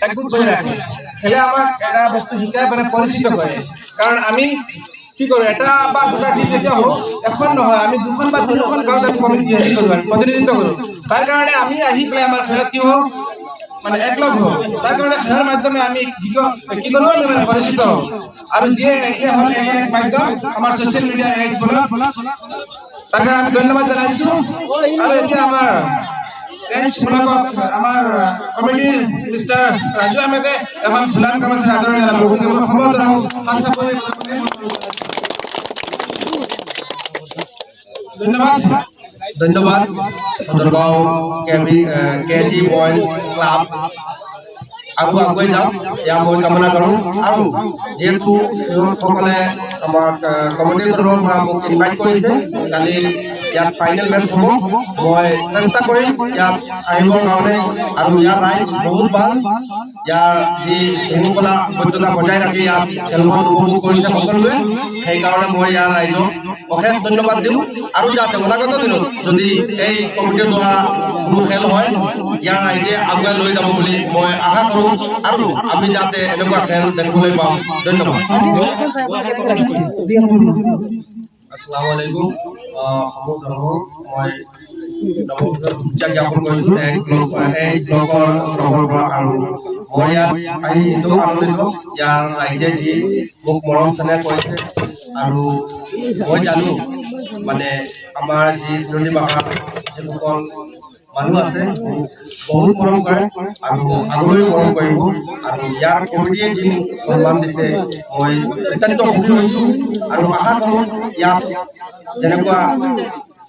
একগোট কৰি ৰাখে। খেলে আমাক এটা বস্তু শিকাই, মানে পৰিচিত কৰে। কাৰণ আমি কি কৰোঁ, এটা বা দুটা টিম যেতিয়া হওক, এখন নহয়, আমি দুখন বা তিনিখন গাঁৱত আমি কমিটি হেৰি কৰোঁ, আমি প্ৰতিনিধিত্ব কৰোঁ। তাৰ কাৰণে আমি আহি পেলাই আমাৰ খেলত কি হওঁ, মানে একলগ হওঁ। তাৰ কাৰণে খেলৰ মাধ্যমে আমি কি কৰোঁ, আমি মানে পৰিচিত হওঁ। আৰু যিয়ে এতিয়া হ'ল এই এক মাধ্যম আমাৰ ছ'চিয়েল মিডিয়া এই ফলত, তাৰ কাৰণে আমি ধন্যবাদ জনাইছোঁ। আৰু এতিয়া আমাৰ আমাৰ কমিটিৰ মিষ্টাৰ ৰাজু আহমেদে এখন ফুলাম গামোচা আদৰণি জনাব। গতিকে মই সমবেত হাত চাপৰি। ধন্যবাদ। ধন্যবাদ। সদৰগাঁও কে জি বইজ ক্লাব আৰু আগুৱাই যাওক, এয়া মই কামনা কৰোঁ। আৰু যিহেতু সিহঁতসকলে আমাক কমিটিৰ তৰফৰ পৰা মোক ইনভাইট কৰিছে, কালি ইয়াত ফাইনেল মেচ হ'ব, মই চেষ্টা কৰিম ইয়াত আহিবৰ কাৰণে। আৰু ইয়াৰ ৰাইজ বহুত ভাল, ইয়াৰ যি শৃংখলা বদ্ধতা বজাই ৰাখি ইয়াত খেলখন উপভোগ কৰিছে সকলোৱে, সেইকাৰণে মই ইয়াৰ ৰাইজক অশেষ ধন্যবাদ দিওঁ। আৰু যাতে অনাগত দিনত যদি এই কমিটিৰ দ্বাৰা কোনো খেল হয়, ইয়াৰ ৰাইজে আগুৱাই লৈ যাব বুলি মই আশা কৰোঁ আৰু আমি যাতে এনেকুৱা খেল দেখিবলৈ পাওঁ। ধন্যবাদ। আসসালামু আলাইকুম। সমূহ দৰ্শক, মই নৱবৰ্ষৰ শুভেচ্ছা জ্ঞাপন কৰিছোঁ এই ব্লকৰ তৰফৰ পৰা। আৰু মই ইয়াত আহি নিজেও আনন্দিত, ইয়াৰ ৰাইজে যি মোক মৰম চেনেহ কৰিছে। আৰু মই জানো, মানে আমাৰ যি চিলনী ভাষাৰ যিসকল মানুহ আছে, মোক বহুত মৰম কৰে আৰু আগলৈও মৰম কৰিব। আৰু ইয়াৰ কমিটিয়ে যি মোক সন্মান দিছে, মই অত্যন্ত সুখী হৈছোঁ। আৰু আশা কৰোঁ, ইয়াত যেনেকুৱা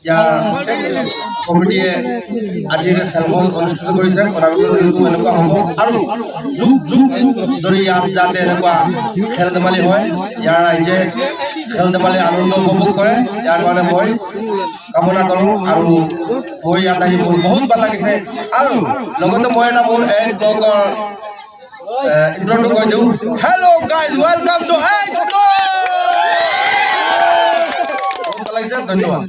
ইয়াৰ কমিটিয়ে আজিৰ খেলখন অনুষ্ঠিত কৰিছে, অনাগত দিনতো এনেকুৱা হ'ব আৰু যুগ যুগ ধৰি ইয়াত যাতে এনেকুৱা খেল ধেমালি হয়, ইয়াৰ ৰাইজে খেল ধেমালি আনন্দ উপভোগ কৰে, ইয়াৰ কাৰণে মই কামনা কৰোঁ। আৰু মই ইয়াত আহি মোৰ বহুত ভাল লাগিছে। আৰু লগতে মই এটা মোৰ এই ব্লকৰ ইণ্ট্ৰটো কৈ দিওঁ। Hello guys, welcome to H. বহুত ভাল লাগিছে, ধন্যবাদ।